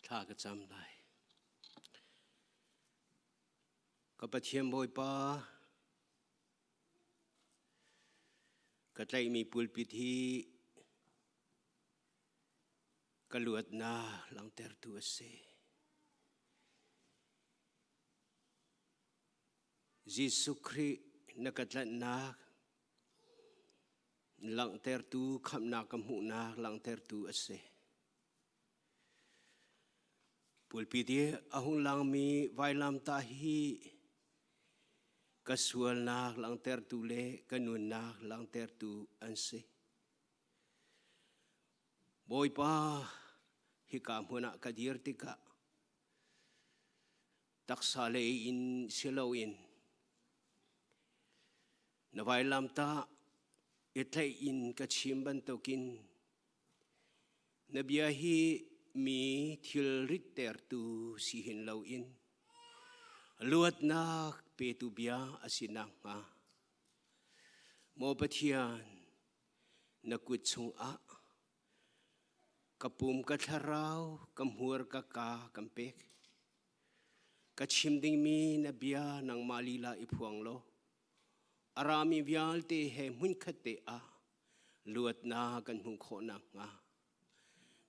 Thla ka cam lai. Ka Pathian Bawipa, ka tlaihmi pulpit hi ka luatnak langhtertu a si. Jesuh Khrih na ka tlanhnak langhtertu khamhnak ka hmuhnak langhtertu a si. Pulpit i a hung langmi vailamtah hi ka sualnak langhtertu le ka nunnak langhtertu an si. Bawipa, hika hmun ah ka dir tikah taksa lei in si loin na vailamtah i tlaih in ka chim bantukin Na bia hi mi thilrit tertu si hin loin luatnak petu bia a si nakhnga Maw Pathian, na kut chungah ka pum ka thlarau ka hmur ka ka kan pek. Ka chim dingmi na bia nangmah lila i phuang law a rami vialte he hmunkhat te ah luatnak kan hmuh khawh nakhnga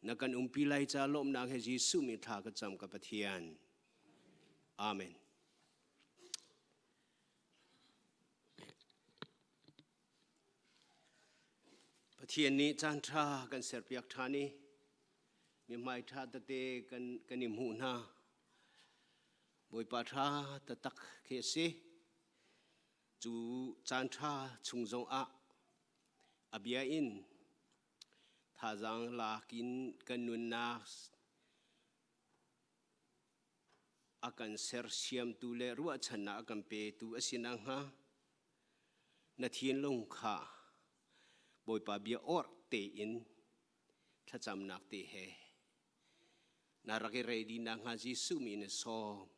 na kan umpi lai ca lawmhnak he Jesuh min thla ka cam ka Pathian. Amen. Pathian nih caan ṭha kan serpiak ṭhan i mi hmai ṭha tete kan kan i hmuh hna. Bawipa ṭha taktak khi a si. Cu caan ṭha chung zongah a bia in thazaang lak in kan nunnak a kan sersiamtu le ruahchannak a kan petu a si nakhnga na thinlung kha Bawipa bia orh tein thlacamnak te he na rak i ready nakhnga Jesuh min in sawm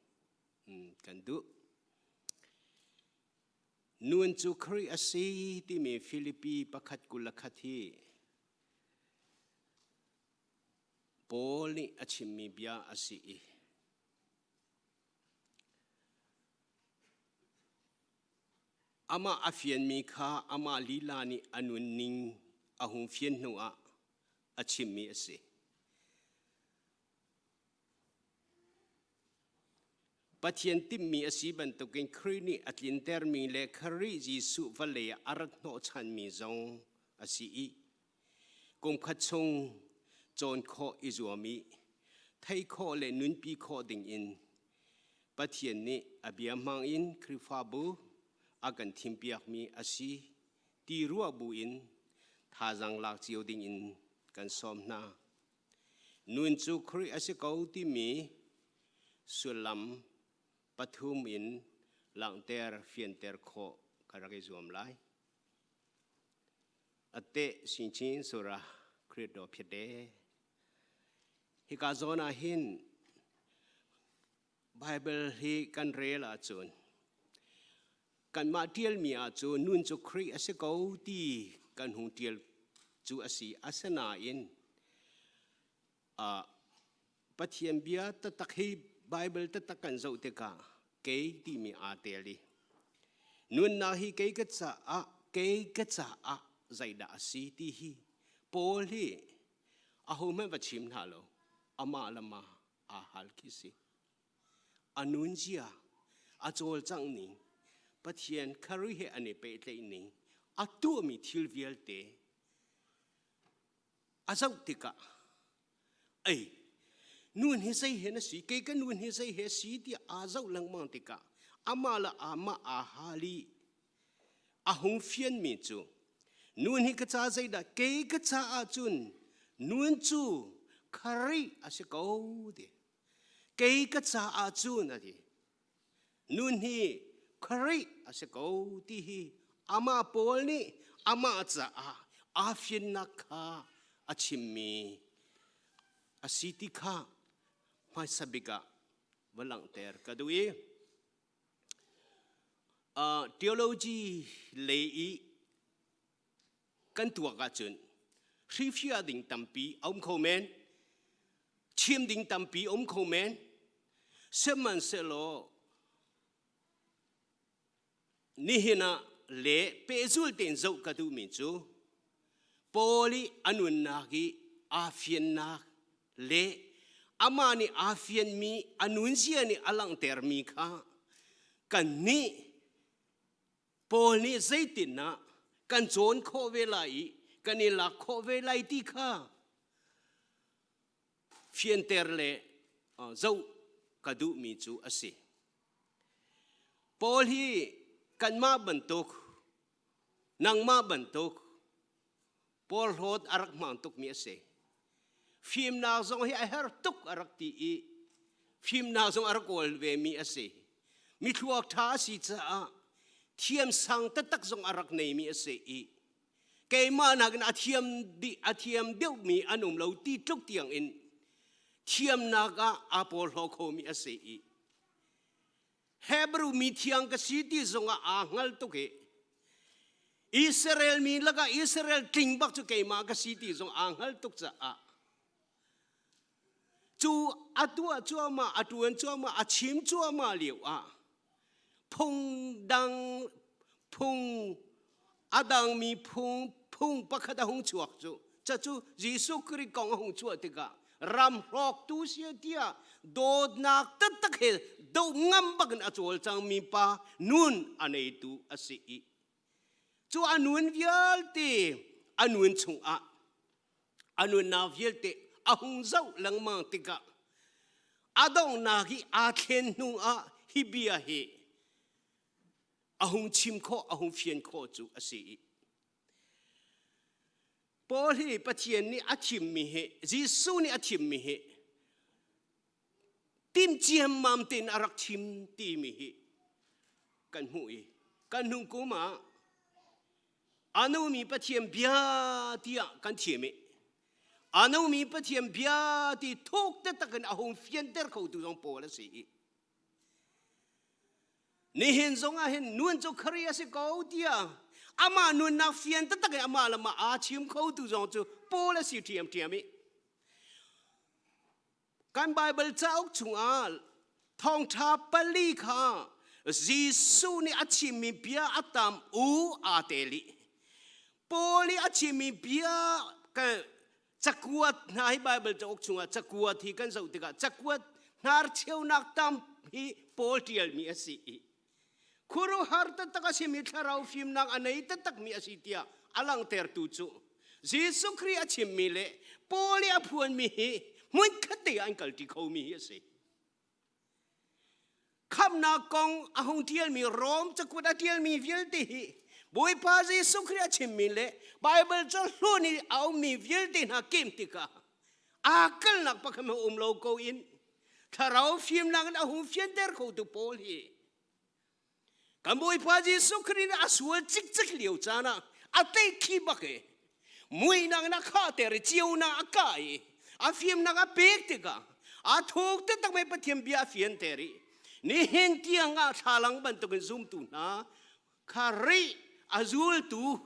kan duh. Nun cu Khrih a si timi Filipi pakhat 21 hi Paul nih a chimmi bia a si i amah a fianmi kha amah lila nih a nunning a hung fian hnuah a chimmi a si. Pathian timhmi a si bantukin Khrih nih a tlintermi le Khrih Jesuh vawlei ah a rat hnawhchanmi zong a si i kumkhat chung cawn khawh i zuam i theih khawh le nunpi khawh dingin Pathian nih a bia hmang in Khrihfabu a kan thimpiakmi a si ti ruah buin thazaang lak cio dingin kan sawm hna. Nun cu Khrih a si ko timi sullam pathum in langhter fianter khawh ka rak i zuam lai. A teh sinchin sura Khrih do phiat de. Hika zawn ah hin Bible hi kan rel ahcun kanmah ṭialmi ahcun nun cu Khrih a si ko ti kan hung ṭial cu a si. Asinain Pathian bia taktak hi Bible taktak kan zoh tikah kei timi aa tel i nunnak hi kei ka caah kei ka caah zeidah a si ti hi Paul hi ahohmanh va chim hna lo amah le mah aa hal khi si. A nunzia, a cawlcangh ning, Pathian Khrih he an i pehtlaih ning, a tuahmi thil vialte a zoh tikah ei nun hi zei he na si kei ka nun hi zei he si tiah aa zoh lengmang tikah amah le amah aa hal i a hung fianmi cu nun hi ka ca zeidah kei ka caah cun nun cu Khrih a si ko ti kei ka caah cun a ti nun hi Khrih a si ko ti hi amah Paul nih amah caah aa fiannak kha a chimmi a si ti kha hmaisa bik ah va langhter ka duh i Theology lei i kan tuak ahcun hrifiah ding tampi a um kho men. Chim ding tampi um kho men. Sihmanhsehlaw nihin ah le pehzul tein zoh ka duhmi cu Paul i a nunnak i aa fiannak le amah nih aa fianmi a nunzia nih a langhtermi kha kannih Paul nih zeitinah kan cawn khawh ve lai i kan i lak khawh ve lai ti kha fianter le zoh ka duhmi cu a si. Paul hi kanmah bantuk, nangmah bantuk porhlawt a rak hmang tukmi a si. Fimnak zong hi a herh tuk a rak ti i fimnak zong a rak kawl vemi a si. Mi thluak ṭha a si caah thiamsang taktak zong a rak neimi a si i keimah nakin a thiam dih a thiam deuhmi an um lo ti tluk tiang in thiamnak ah aa porhlaw khomi a si i Hebrew mi thiang ka si ti zongah aa hngal tuk i Israel mi lakah Israel tling bak cu keimah ka si ti zong aa hngal tuk caah cu a tuah cuahmah a ṭuan cuahmah a chim cuahmah lio ah phung dang phung a dangmi phung phung pakhat a hung chuak cu cucu Jesuh Khrih kong a hung chuah tikah ram hrawktu si tiah dawtnak taktak he do ngam bakin a cawlcangmi pa nun a neitu a si i cu a nun vialte a nun chungah a nunnak vialte a hung zoh lengmang tikah a donghnak i aa thlen hnu ah hi bia hi a hung chim khawh a hung fian khawh cu a si i Paul hi Pathian nih a thimmi hi Jesuh nih a thimmi hi tim ciammam tein a rak chim timi hi kan hmuh i kan hnung kum ah a numi Pathian bia tiah kan thiam i a numi Pathian bia ti thuk taktak in a hung fianter khotu zong Paul a si i Nihin zong ah hin nun cu Khrih a si ko tiah amah nunnak fian taktak in amah le mah aa chim khotu zong cu Paul a si ṭhiamṭhiam i kan Baibal cauk chungah thawngṭha pali kha Jesuh nih a chimmi bia a tam u aa tel i Paul i a chimmi bia Cakuat hna hi Baibal cauk chungah cakuat hi kan zoh tikah cakuat hnarcheunak tam hi Paul ṭialmi a si i khuaruahhar taktak a simi thlarau fimnak a nei taktakmi a si tiah a langhtertu cu Jesuh Khrih a chimmi le Paul i a phuanmi hi hmunkhat te ah an kalṭi khomi hi a si. Khamhnak kong a hung ṭialmi Rom cakuat a ṭialmi vialte hi Bawipa Jesuh Khrih a chimmi le Baibal cahlun i a ummi vialte hna kim tikah aa kalnak pakhat hmanh um lo ko in thlarau fimnak in a hung fianter khotu Paul hi Kan Bawipa Jesuh Khrih nih a sual cikcek lio caan ah a tleihthli bak i muihnak in a khahter i ceunak a kah i a fimnak a pek tikah a thuk taktak mei Pathian bia a fianter i nihin tiang ah thlalang bantukin zumtu hna Khrih a zultu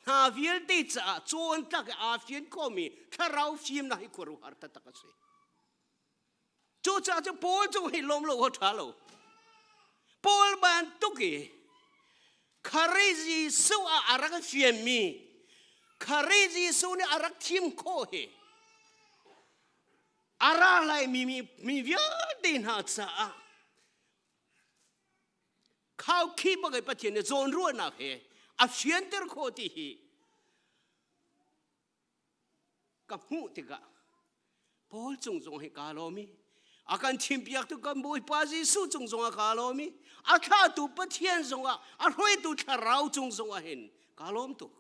hna vialte caah cawntlak i aa fian khawhmi thlarau fimnak hi khuaruahhar taktak a si. Cucaah cu Paul cu hi lawm lo a ṭha lo. Paul bantuk i Khrih Jesuh ah a rak fianmi Khrih Jesuh nih a rak thim khawh hi a ra laimi mi, mi vialte hna caah khaukhih bak i Pathian nih zawnruahnak he a fianter khawh ti hi ka hmuh tikah Paul cung zong hi kaa lawm i a kan chimpiaktu kan Bawipa Jesuh cung zongah kaa lawm i a thlahtu Pathian zongah a hruaitu Thlarau cung zongah hin kaa lawm tuk.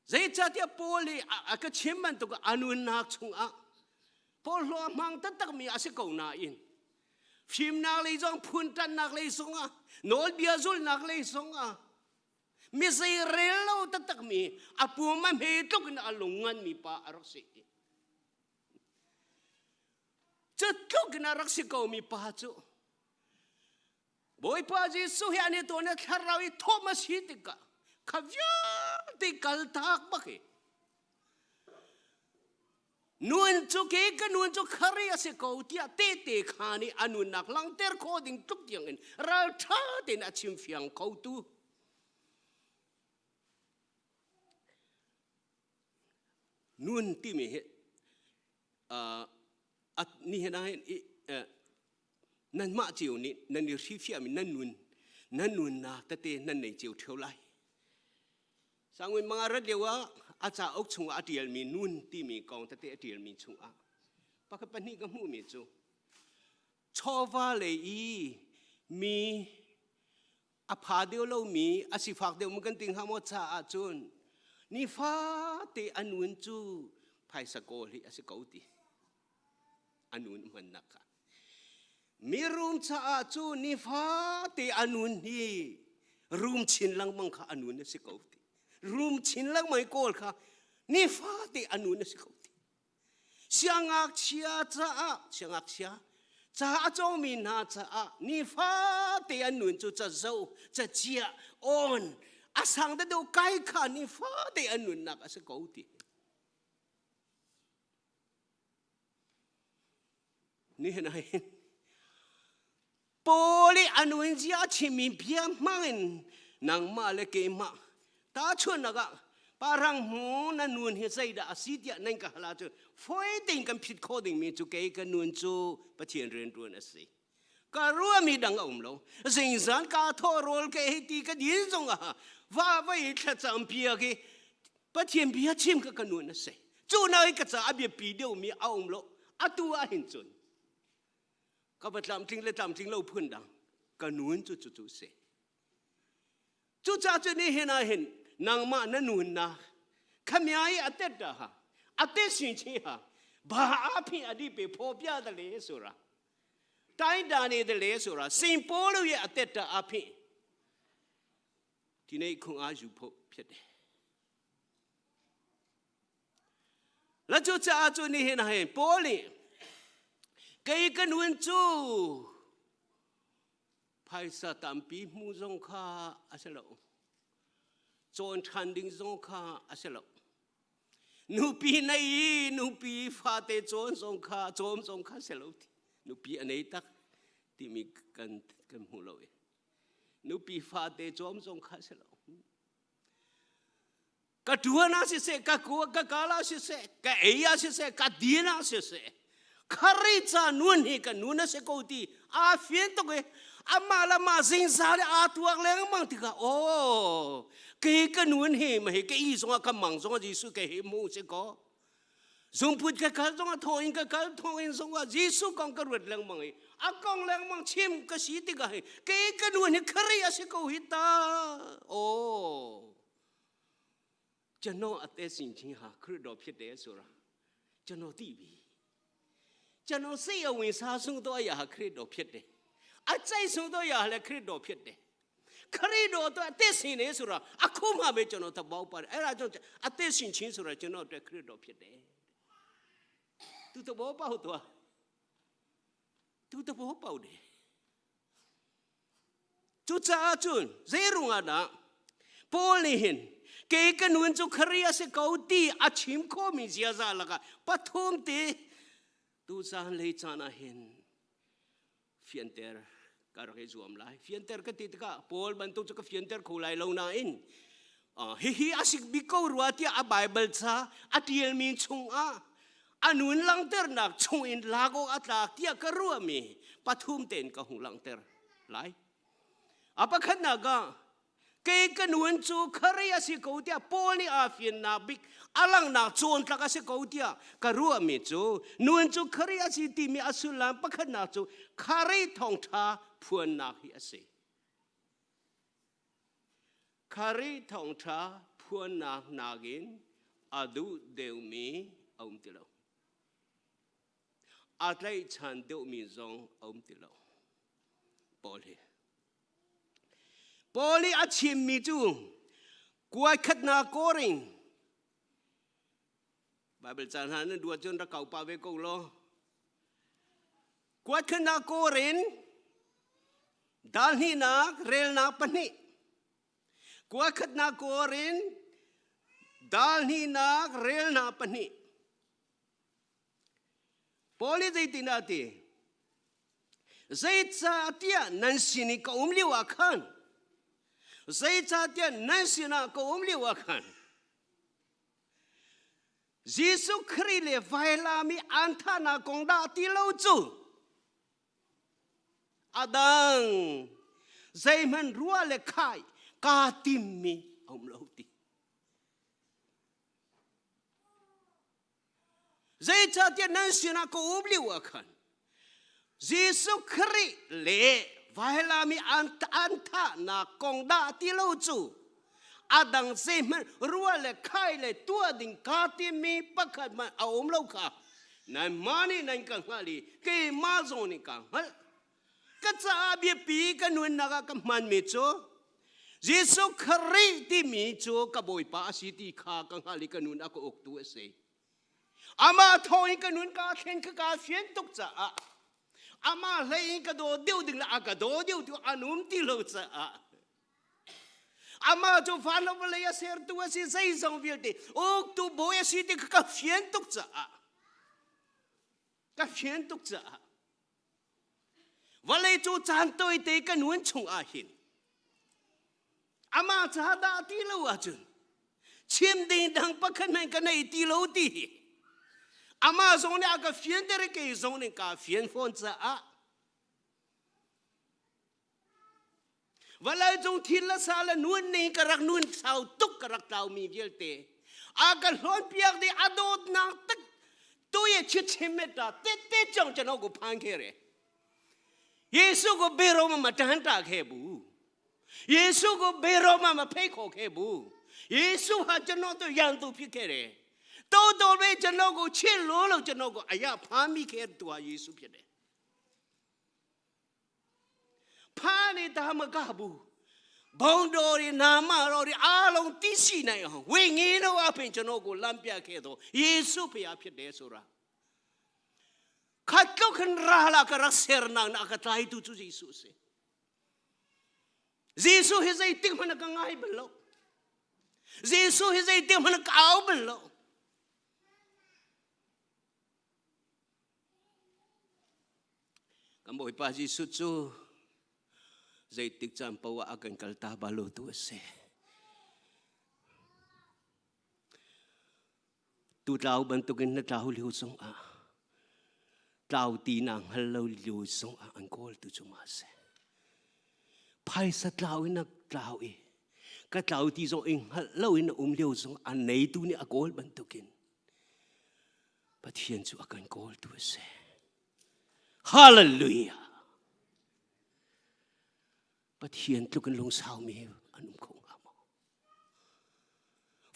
Zeicahtiah Paul i a ka chim bantuk a nunnak chungah Paul hlawh a hmang taktakmi a si ko nain fimnak lei zong phunṭannak lei zongah nawlbia zulhnak lei zongah mi zei rel lo taktakmi a pum a hme tluk in a lung nganmi pa a rak si. Cu tluk in a rak si komi pa cu Bawipa Jesuh hi an i tuan i thlarau i thawm a si tikah kha vialte kaltak bak hi. Nun cu ke ka nun cu khari a si ko tiah tehte kha nih a nunnak langhter khawh ding tluk tiang in ralṭha tein a chim fiang khotu. Nun timi hi nihin ah hin nanmah cio nih nan i hrifiahmi nan nun nan nunnak tete nan nei cio ṭheo lai. Sangwin mang a rat lio ah a cauk chungah a ṭialmi nun timi kong tete a ṭialmi chungah pakhat pahnih ka hmuhmi cu chawva lei i mi a pha deuh lomi a sifak deuh mu kan ti hnga maw caah cun nifate a nun cu phaisa kawl hi a si ko ti a nun hmannak kha mirum caah cu nifate a nun hi rum chin lengmang kha a nun a si ko ti rum chin lengmang i kawl kha nifate a nun a si ko ti Siangngakchia caah siangngakchia ca a cawngmi hna caah nifate an nun cu cazo cacia on a sang deuh kai kha nifate an nunnak a si ko ti. Nihin ah hin Paul i a nun zia a chimmi bia hmangin nangmah le keimah tahchunhnak ah parang hmu na nun hi zeidah a si tiah nan ka hal ahcun fawi tein kan phit khawh dingmi cu kei ka nun cu Pathian rianṭuan a si. Ka ruahmi dang a um lo. Zingzan ka thawh rawl ka ei ti ka din zong ah va vai thlacam piak i Pathian bia chim kha ka nun a si. Cu nak i ka caah a biapi deuhmi a um lo. Atu ah hin cun ka va tlamtling le tlamtling lo phun dang ka nun cu cucu si cucaah cu nihin ah hin nangmah na nunnak khamia i a tet da ha a te sin chi ha ba a phi a di pe pho pia da le sura tai da ne da le sura sin po lo ye a tet da a phi ဒီနေ့ခွန်အားယူဖို့ဖြစ်တယ် လက်ကျချာကျနေဟင်ဟင်ပေါ်လေကေကနွင်ကျူဖိုင်စာတမ်ပီမှုဇုံခါအစလောจนทันดิงซงคาအစလောနူပီနေနူပီဖာတေจนซงคาจอมซงคาเสลนูปีအနေตักที่มีกันกันหูเลยนูปีฟาเตจอมซงคาเสล ကဒူနာစစ်စေကကူကကာလာစစ်စေကအေယာစစ်စေကဒီနာစစ်စေခရိချာနွန်းဟိကနုနစေကိုတီအာဖင်တော့ကေအမလာမစင်စားလေအာတူအလဲမောင်တိကအိုကေကနွန်းဟိမဟိကေဤဆောင်ကမောင်ဆောင်ဂျေစုကေဟိမူစေကောဇုံပုတ်ကကဆောင်ထောင်ကကထောင်ဆောင်ဂျေစုကောင်ကရွတ်လงမောင်အကောင်လงမောင်ချင်းကစီတိကဟိကေကနွန်းဟိခရိအစကိုဟိတာအို ကျွန်တော်အသက်ရှင်ခြင်းဟာခရစ်တော်ဖြစ်တယ်ဆိုတာကျွန်တော်သိပြီကျွန်တော်စိတ်အဝင်စားဆုံးသောအရာဟာခရစ်တော်ဖြစ်တယ်အကြိုက်ဆုံးသောအရာဟာလည်းခရစ်တော်ဖြစ်တယ်ခရစ်တော်အတွက်အသက်ရှင်နေဆိုတာအခုမှပဲကျွန်တော်သဘောပါတယ်အဲ့ဒါကြောင့်အသက်ရှင်ခြင်းဆိုတာကျွန်တော်အတွက်ခရစ်တော်ဖြစ်တယ်သူသဘောပေါက်သွားသူသဘောပေါက်တယ် Cucaah cun zeiruang ah dah Paul nih hin kei ka nun cu Khrih a si ko ti a chim khawhmi ziaza lakah pathum te tuzaan lei caan ah hin fianter ka rak i zuam lai. Fianter ka ti tikah Paul bantuk cu ka fianter kho lai lo nain hihi a sik bik ko rua tiah a Bible ca a ṭialmi chungah a nun langhternak chungin lak awk a tlak tiah ka ruahmi pathum tein ka hung langhter lai. A pakhatnak ah kei ka nun cu kharei a si ko tiah Paul nih aa fiannak bik a langhnak cawntlak a si ko tiah ka ruahmi cu nun cu kharei a si timi a sullam pakhatnak cu kharei thawngṭha phuannak hi a si. Kharei thawngṭha phuannak nakin a duh deuhmi a um ti lo. A tlaihchan deuhmi zong a um ti lo. Paul hi. Paul i a chimmi cu kuaikhatnak koring Bible ca hna nan duat cun rak kau pa ve ko law. Kuatkhatnak korin dal hnihnak relnak pahnih Kuakhatnak korin dal hnihnak relnak pahnih. Paul nih zeitin a ti? Zeicahtiah nan sin i ka um lio ah khan, zeicahtiah nan sinah ka um lio ah khan, Jesuh Khrih le vailam i an thahnak kong dah ti lo cu a dang zeihmanh ruah le khai kaa timmi a um lo ti. Zeicahtiah nan sinah ka um lio ah khan Jesuh Khrih le vailam i an thahnak kong dah ti lo cu a dang zeihmanh ruah le khai le tuah ding kaa timi pakhat hmanh a um lo kha nanmah nih nan ka hngalh i keimah zong nih ka hngalh. Ka caah biapi ka nunnak ah ka hmanmi cu Jesuh Khrih timi cu ka Bawipa a si ti kha ka hngalh i ka nun a ka uktu a si. Amah thawng in ka nun kaa thlen kha kaa fian tuk caah amah hlei in ka daw deuh ding le a ka daw deuh tu an um ti lo caah amah cu van le vawlei a sertu a si zeizong vialte uktu bawi a si ti kha ka fian tuk caah ka fian tuk caah Vawlei cu caan tawite ka nun chung ah hin amah ca dah ti lo ahcun chim ding dang pakhat hmanh ka nei ti lo ti hi amah zong nih a ka fianter i kei zong nih kaa fian fawn caah Vawlei cung thil le sa le nun ning ka rak nun sau tuk ka rak tlaumi vialte a ka hlawn piak dih a dawtnak tak tu ye chi chim ta te te chong chano ko phan khe re Yesu ko bero ma ma tan ta khe bu Yesu ko bero ma ma phei kho khe bu Yesu ha chano to yang tu phi khe re to to be chano ko chin lo lo chano ko aya pha mi khe tu ha Yesu phi de ဖာနေတာမကဘူးဘုံတော်ရီနာမတော်ရီအားလုံးသိရှိနိုင်အောင်ဝိငင်းတော်အဖင်ကျွန်တော်ကိုလမ်းပြခဲ့တော့ယေရှုဖျားဖြစ်တယ်ဆိုတာခတ်လုခန်ရာလာကရဆယ်နာနာကတိုင်တူချူယေရှုစေယေရှုဟိဇိတိမနကငိုင်းဘလို့ယေရှုဟိဇိတိမနကောက်ဘလို့ Kan Bawipa Jesuh cu zeitik caan paoh ah a kan kalta bal tu a si. Tu tlau bantukin na tlau lio zongah tlau ti na hngal lo lio zongah an kawl tu cu ma si. Phaisa tlau in na tlau i ka tlau ti zong i hngalh lo in na um lio zong a neitu nih a kawl bantukin Pathian cu a kan kawltu a si. Hallelujah! Pathian tluk in lungsaumi an um kho hnga maw?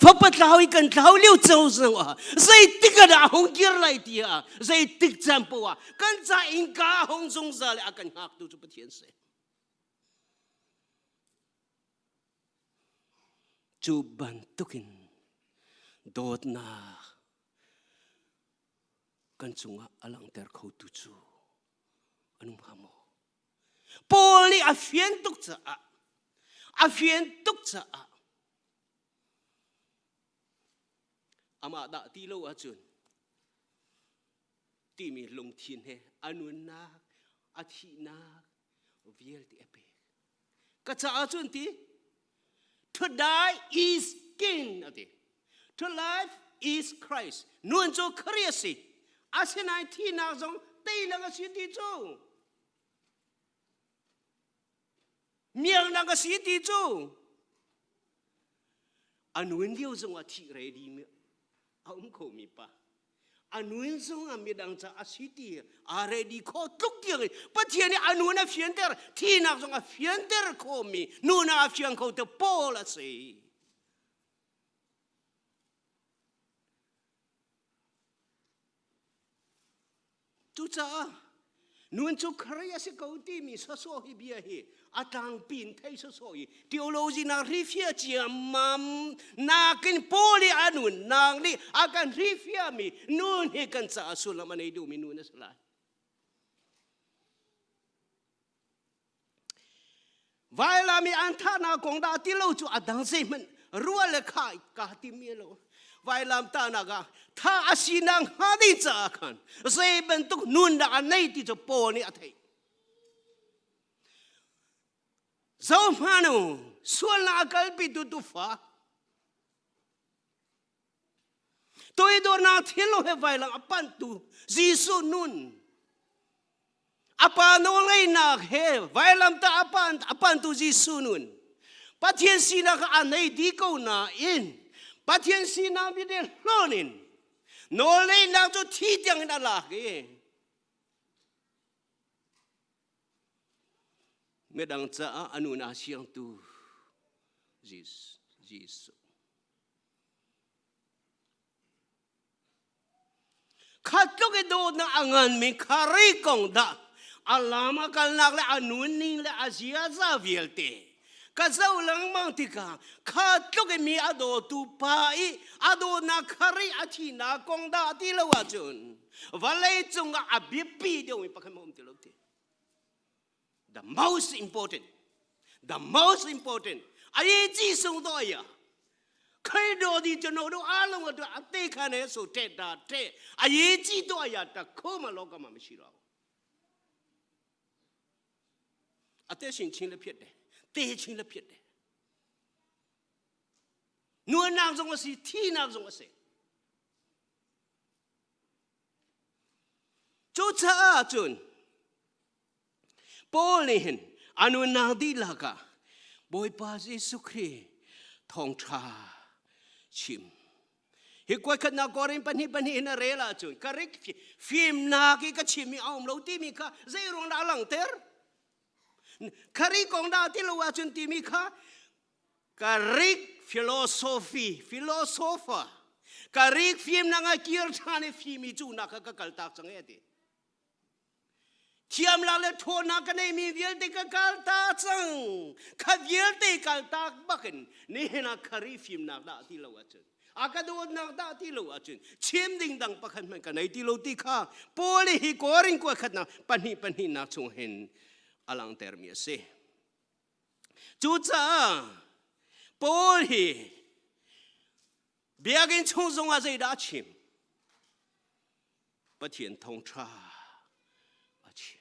Fapa tlau i kan tlau lio cang zong ah zeitik ah dah a hung kir lai ti ah zeitik caan poah ah kan ca innka a hung zungzal i a kan hngaktu cu Pathian si. Cu bantukin dawtnak kan cungah a langhter khotu cu an um hnga maw? Paul nih a fian tuk caah a fian tuk caah amah dah ti lo ahcun timi lungthin he a nunnak a thihnak vialte a pek. Ka caah cun ti to die is gain a ti. To life is Christ. Nun cu Khrih a si. Asinain thihnak zong teinak a si ti cu. Miangnak a si ti cu. A nun lio zongah thih ready mi a um khomi pa. A nun zongah midang ca a si ti aa ready kho tluk tiang in Pathian nih a nun a fianter thihnak zong a fianter khomi nun a fiang kho te Paul a si. Cucaah nun cu Khrih a si ko timi sawsawh hi bia hi a tlangpi in thei sawsawh i theology nak hrifia ciammam nakin Paul i a nunnak nih a kan hrifiami nun hi kan caah sullam a nei duhmi nun a si lai. Vailam i an thahnak kong dah ti lo cu a dang zeihmanh ruah le khai ka timi lo. Vailam tahnak ah tha a sinak hnga ding caah khan zei bantuk nun dah a nei ti cu Paul nih a theih. Zohhmanh u, sualnak a kalpitu tufa toidornak thinlung he vailam a panhtu Jesuh nun a pa nawlngeihnak he vailamtah a pan a pantu Jesuh nun Pathian sinak a nei dih ko nain Pathian sinak vialte hlawn in nawlngeihnak cu thi tiang in a lak i midang caah a nun aa siangtu Jesuh. Kha tluk i dawtnak a nganmi Kari kong dah a lam a kalnak le a nunning le a ziaza vialte ka zoh lengmang tikah kha tluk i mi a dawtu pa i a dawtnak Kari a thihnak kong dah ti lo ahcun vawlei cungah a biapi deuhmi pakhat ma um ti lo ti. The most important, the most important. အရေးကြီးဆုံးသောအရာခရစ်တော်ဒီကျွန်တော်တို့အားလုံးအတွက်အသေးခံနေဆိုတဲ့တာတဲ့အရေးကြီးသောအရာတစ်ခုမှလောကမှာမရှိတော့ဘူးအသက်ရှင်ခြင်းလည်းဖြစ်တယ်သေခြင်းလည်းဖြစ်တယ်နွေနာဆုံးအစီထီနာဆုံးအစီ Cucaah cun Paul nih hin a nunnak dihlak ah Bawipa Jesuh Khrih thawngṭha chim. Hi kuaikhatnak Korin pahnih pahnih in a rel ahcun ka rik fimnak i ka chim i a um lo timi kha zei ruang dah a langhter? Khari kong dah ti lo ahcun timi kha Greek philosophy philosopher Greek fimnak a kir ṭhan i fimi cu nak kha ka kaltak cang e ti. Thiamnak le ṭhawnnak ka neimi vialte ka kaltak cang. Kha vialte kaltak bakin nihin ah Kari fimnak dah ti lo ahcun a ka dawtnak dah ti lo ahcun chim ding dang pakhat hmanh ka nei ti lo ti kha Paul hi Korin kua khatnak pahnih pahnihnak chung hin a langhtermi a si. Cucaah Paul hi biakinn chung zongah zeidah a chim? Pathian thawngṭha a chim.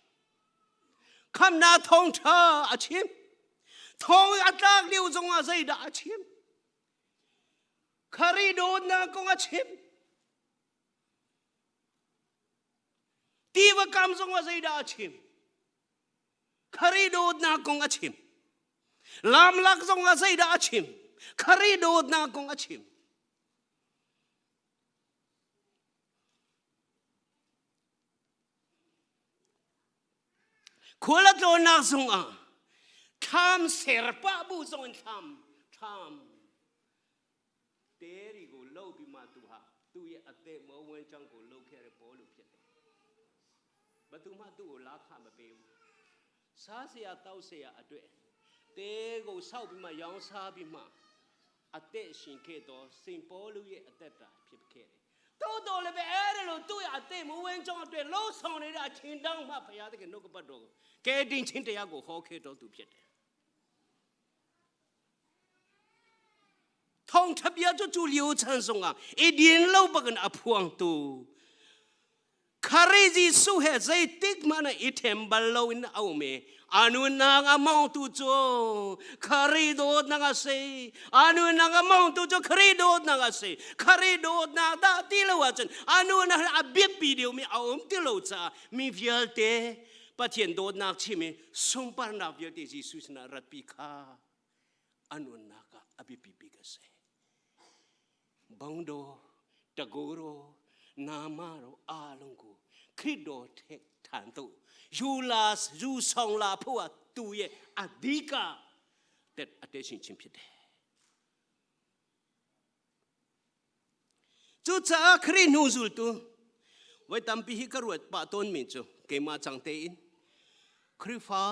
Khamnak thawngṭha a chim. Thawng a tlak lio zongah zeidah a chim? Khari dawtnak kong a chim. Tiva kam zongah zeidah a chim? Khari dawtnak kong a chim. Lamlak zong ah zeidah a chim? Khari dawtnak kong a chim. Khual a tlawnnak zong ah thlam ser pah bu zong in thlam thlam teri go lo bi ma tu ha tu ye ate mo wen chang go lo khe re po lu phet ဘသူမှသူ့ကိုလာခမပေးဘူးစားเสียတောက်เสียအတွက်တဲကိုဆောက်ပြီးမှရောင်းစားပြီးမှအသက်ရှင်ခဲ့တော့စင်ပေါလုရဲ့အသက်တာဖြစ်ခဲ့တယ်တိုးတော်လည်းပဲအဲ့ဒါလို့သူ့ရဲ့အသက်မဝင်ကြောင်းအတွက်လှုပ်ဆောင်နေတဲ့အချင်းတောင်းမှဘုရားသခင်နှုတ်ကပတ်တော်ကိုကဲတင်ချင်းတရားကိုဟောခဲ့တော်သူဖြစ်တယ် ထောင်ထပြကျကျလျိုချန်ဆောင်อ่ะအဒီင်လောက်ပကန်အဖွางတူခရီဂျီစုဟဲဇိတိကမနာအထမ်ဘလောင်အောင်မေအနုနာငါမောင်တူချိုခရီဒိုနာငါစေအနုနာငါမောင်တူချိုခရီဒိုနာငါစေခရီဒိုနာဒါတီလောဝချန်အနုနာအဘိပီဒီမီအောင်တီလောချာမီဗီယလတေပထင်ဒိုနာချိမီဆုံပါနာဗီယလတေဂျီဆုစနာရတ်ပီခာ အနုနာကအဘိပိပိကစေဘုံတော်တကူရောနာမတော်အားလုံးကိုခရစ်တော်ထက်ထန်သို့ယူလာယူဆောင်လာဖို့ကသူရဲ့အဓိကတဲ့အတရှင်ချင်းဖြစ်တယ် Cucaah Khrih hnu zultu voi tampi hi ka ruat pah tawnmi cu keimah cang tein Khrihfa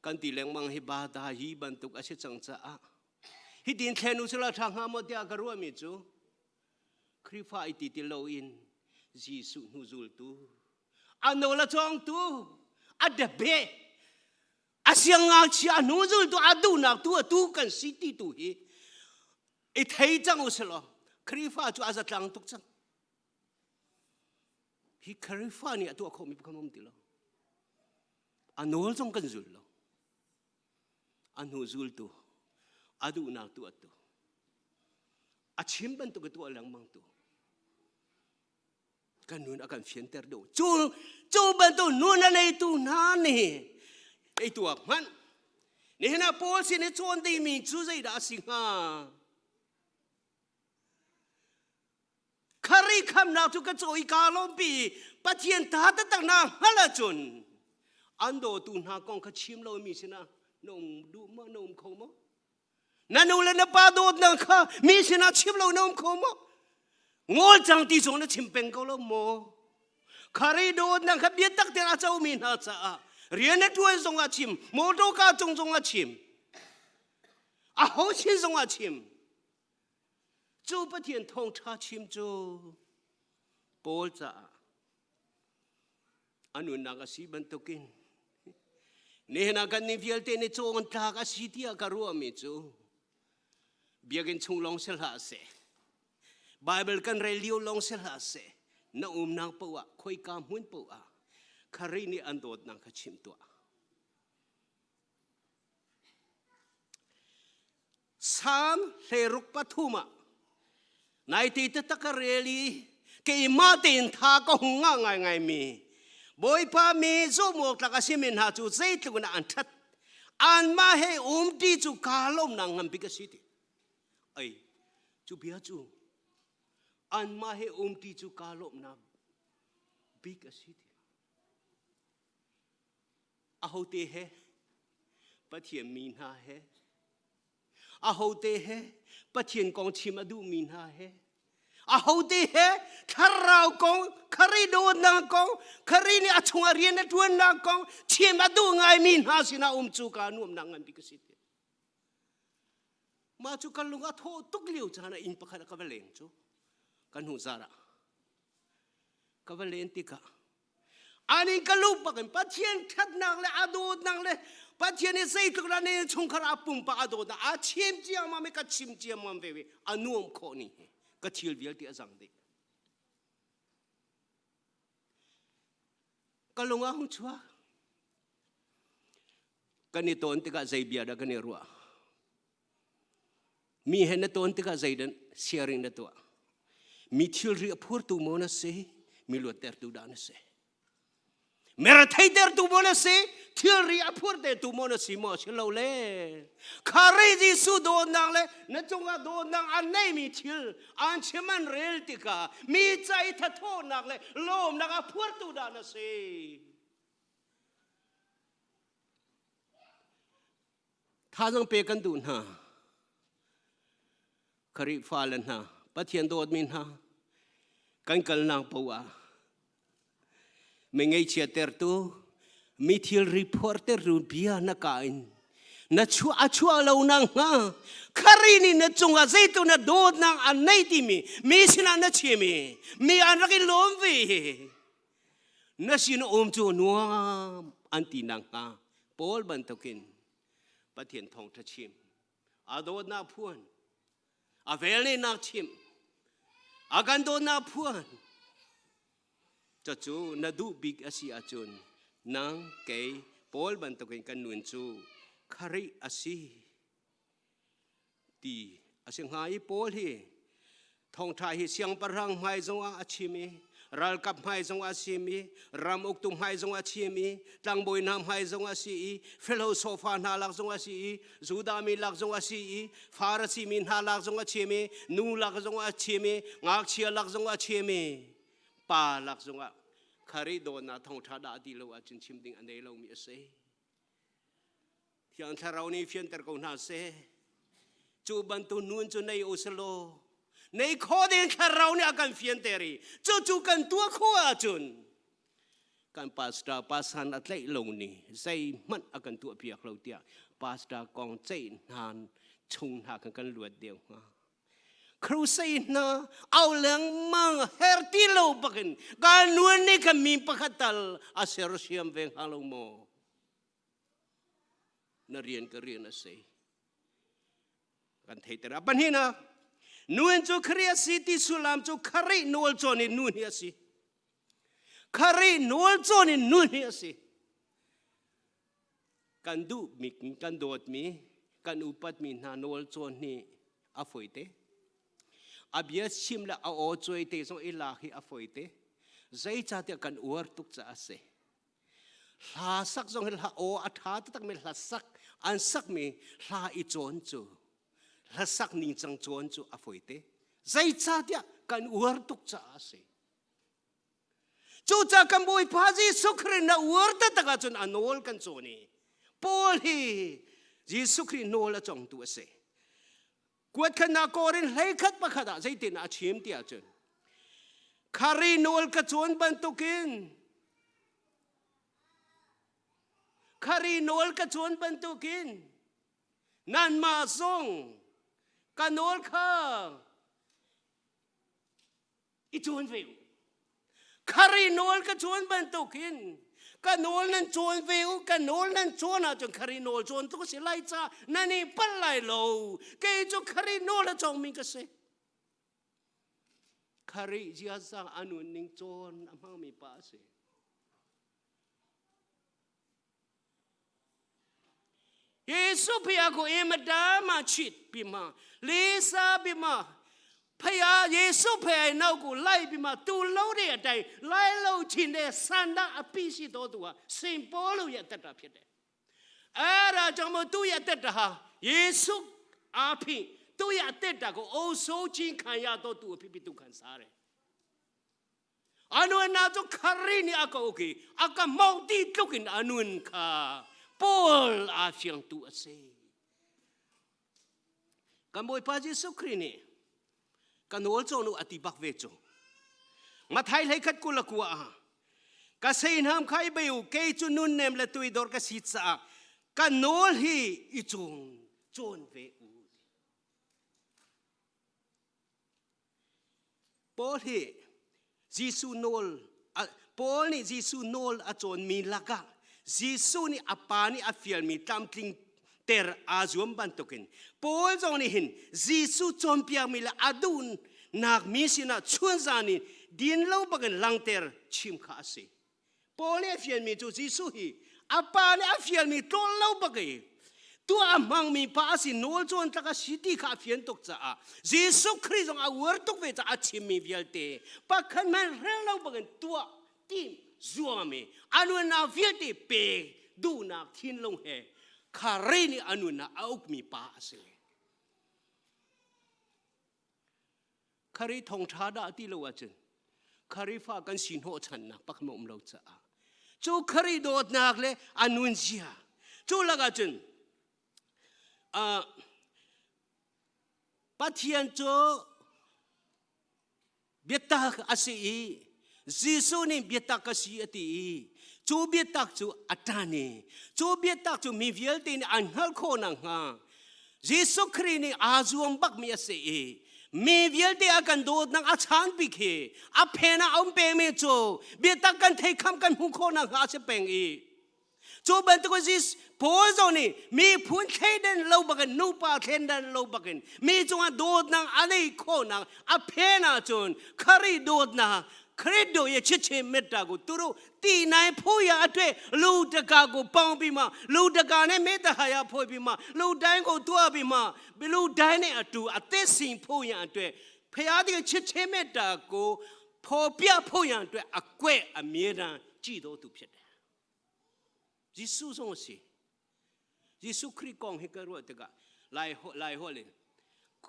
kan ti lengmang hi bada hi bantuk a si cang caah hitin thlen u sila ṭha hnga maw tiah ka ruahmi cu Khrihfa i ti ti loin Jesuh hnu zultu a nawl a cawngtu a debe a siangngakchia a hnu zultu a duhnak tu atu kan si ti tu hi i thei cang u silaw. Khrihfa cu a zatlang tuk cang. Hi Khrihfa nih a tuah khawhmi pakhat um ti lo. A nawl zong kan zul lo. A hnu zultu, a duhnak tuahtu, a chim bantuk a tuah lengmang tu, kan nun a kan fianter deuh. Cu cu bantuk nun a neitu hna nih ei tuak hmanh. Nihin ah Paul sin i cawn dingmi cu zeidah a si hnga? Khari khamnak cu ka caw i kaa lawmpi i Pathian ta taktak na hngalh ahcun an dawtu hna kong kha chim lomi sinah na um duh maw na um kho maw? Na nu le na pa dawtnak kha mi sinah chim lo na um kho maw? Ngol cang ti zong na chim peng ko lo maw? Khari dawtnak kha biatak tein a comi hna caah rian na ṭuan zongah chim, motor cung zongah chim, aho sin zongah chim. Cu Pathian thawngṭha chim cu Paul caah a nunnak a si bantukin nihin ah kan nih vialte nih cawn tlak a si tiah ka ruahmi cu biakinn chung lawng si hlah seh Bible kan rel lio lawng si hlah seh na umnak paoh ah khoika hmun paoh ah Khrih nih an dawtnak kha chim tuah. Salm 63 ah naite taktak ka rel i keimah tein tha ka hung ngah ngaingaimi Bawipa mi zumh awk tlak a simi hna cu zeitluk in an ṭhat anmah he umṭi cu kaa lawmnak nganbik a si ti ai cu bia cu anmah he umṭi cu kaa lawmnak bik a si ti Ahote he? Pathian mi hna he. Ahote he? Pathian kong chim a duhmi hna he. Ahote he? Thlarau kong, Khrih dawtnak kong, Khrih nih a chungah rian a ṭuannak kong chim a duh ngaimi hna sinah um cu kaa nuamnak ngan bik a si. Mah cu kan lung a thawh tuk lio caan ah inn pakhat ah ka va leng cu. Kan hnu zar ah ka va len tikah Ani ka lu bak in Pathian ṭhatnak le a dawtnak le Pathian i zeitluk dah ne chungkhar a pumpak a dawtnak a chim ciammam i ka chim ciammam ve ve a nuam khawh ni hi ka thil vialte a zang dih. Ka lung a hung chuak. Kan i tawn tikah zei bia dah kan i ruah? Mi he na tawn tikah zeidah sharing na tuah? Mi thilri a phurtu maw na si? Mi luattertu dah na si? Meretheitertu maw na si? Thilri a phurtertu maw na si maw si lo le? Khari Jesuh dawtnak le na cungah dawtnak an neimi thil an chim an rel tikah mi ca i thathawhnak le lawmnak a phurtu dah na si? Thazaang pe kan duh hna. Khrihfa le hna, Pathian dawtmi hna, kan kalnak paoh ah mi ngaihchia tertu, mi thilri phuartertu bia na ka in na chuah a chuah lo nak hnga Khrih nih na cungah zeitu na dawtnak an nei timi mi sinah na chim i mi an rak i lawm ve na sin um cu nuam an ti nak hnga Paul bantukin Pathian thawngṭha chim a dawtnak phuan a velnehnak chim a kan dawtnak phuan cucu na duh bik a si ahcun nang kei Paul bantukin kan nun cu Khrih a si ti a si hnga i Paul hi thawngṭha hi siangpahrang hmai zongah a chim i ralkap hmai zongah a chim i ram uktu hmai zongah a chim i tlangbawi hna hmai zongah a si i philosopher hna lak zongah a si i Judah mi lak zongah a si i Farasi mi hna lak zongah a chim i nu lak zongah a chim i ngakchia lak zongah a chim i pa lak zongah Khrih dawtnak thawngṭha dah ti lo ahcun chim ding a nei lomi a si. Thiang Thlarau nih fianter ko hna seh. Cu bantuk nun cu nei u selaw nei kho ding Thlarau nih a kan fianter i cucu kan tuah khawh ahcun kan pastor pasan a tlaih lo ni zeihmanh a kan tuah piak lo tiah pastor kong ceih hna chung hna kan kan luat deuh hnga. Crusade hna au lengmang her ti lo bakin ka nuan nih kan mi pakhat tal a sersiam ve hnga lo maw? Na rian ka rian a si. Kan theiter. A pahnihnak. Nun cu Khrih a si ti sullam cu Khrih nawl cawn in nun hi a si. Khrih nawl cawn in nun hi a si. Kan duhmi, kan dawtmi, kan upatmi hna nawl cawn hi a fawi te. A bia chim le a aw cuai te zong i lak hi a fawi te. Zeicahtiah kan uar tuk caah a si. Hla sak zong hi hla aw a ṭha taktak mi hla sak an sakmi hla i cawn cu hlasak ningcang cawn cu a fawi te. Zeicahtiah kan uar tuk caah a si. Cucaah kan Bawipa Jesuh Khrih na uar taktak ahcun a nawl kan cawn i Paul hi Jesuh Khrih nawl a cawngtu a si. Kuatkhannak Korin hleikhat pakhat ah zeitin a chim ti ahcun Khari nawl ka cawn bantukin Khari nawl ka cawn bantukin nanmah zong ka nawl kha i cawn ve u. Khari nawl ka cawn bantukin ka nawl nan cawn ve u ka nawl nan cawn ahcun khari nawl cawn tluk a si lai ca nan i palh lai lo kei cu khari nawl a cawngmi ka si khari ziaza a nun ning cawn a hmangmi pa a si Jesuh phia ko emadama chit bima lisa bima phaya Jesuh phaya nau ko lai bima tu lo de dai lai lo chin de sanda api si to tu sin polo ya tata phit de ara chang mo tu ya tata ha Jesuh a phi tu ya tata ko o so chin khan ya to tu phi pi tu khan sa re A nunnak cu Khari nih a ka uk i a ka mawh ti tluk in a nun kha Paul aa fiangtu a si. Kan Bawipa Jesuh Khrih nih ka nawl cawn u a ti bak ve cu. Mathai hlei khat kul a kua ah ka seihnam kha i bei u kei cu nunnem le tuidor ka si caah ka nawl hi i cawn cawn ve u. Paul hi Jesuh nawl Paul nih Jesuh nawl a cawnmi lakah Jesuh nih a pa nih a fialmi tlamtling ter aa zuam bantukin Paul zong nih hin Jesuh cawnpiakmi le a duhnak mi sinah chunzan in din lo bakin langter chim kha a si. Paul nih a fialmi cu Jesuh hi a pa nih a fialmi tlawl lo bak i tuah a hmangmi pa a si nawl cawn tlak a si ti kha a fian tuk caah Jesuh Khrih zong a uar tuk ve caah a chimmi vialte pakhat hmanh rel lo bangin tuah tim zuam i a nunnak vialte pek duhnak thinlung he Khrih nih a nunnak a ukmi pa a si. Khari thawngṭha dah ti lo ahcun Kharifa kan si hnawhchannak pakhat um lo caah cu Khari dawtnak le a nunzia cu lakah cun Pathian cu biatak a si i Jesuh nih biatak ka si a ti i cu biatak cu a ṭan i cu biatak cu mi vialte nih an hngalh khawh nakhnga Jesuh Khrih nih aa zuam bakmi a si i mi vialte a kan dawtnak a chan bik hi a phen ah a um pengmi cu biatak kan thei kham kan hmuh khawh nakhnga a si peng i Cu bantuk in Paul zong nih miphun thleidan lo bakin nupa thleidan lo bakin mi cungah dawtnak a nei khawhnak a phen ahcun Khrih dawtnak Khrih do ye chiche metta ku turu ti nai phuya atwe lu taka ku pang bi ma lu taka ne me ta haya phoi bi ma lu dai ko tua bi ma lu dai ne atu ate sing phuya atwe phaya di chiche metta ku pho pia phuya atwe akwe amie dan chi do tu phet Jesuh zong a si. Jesuh Khrih kong hi ka ruah tikah Lai Lai holh in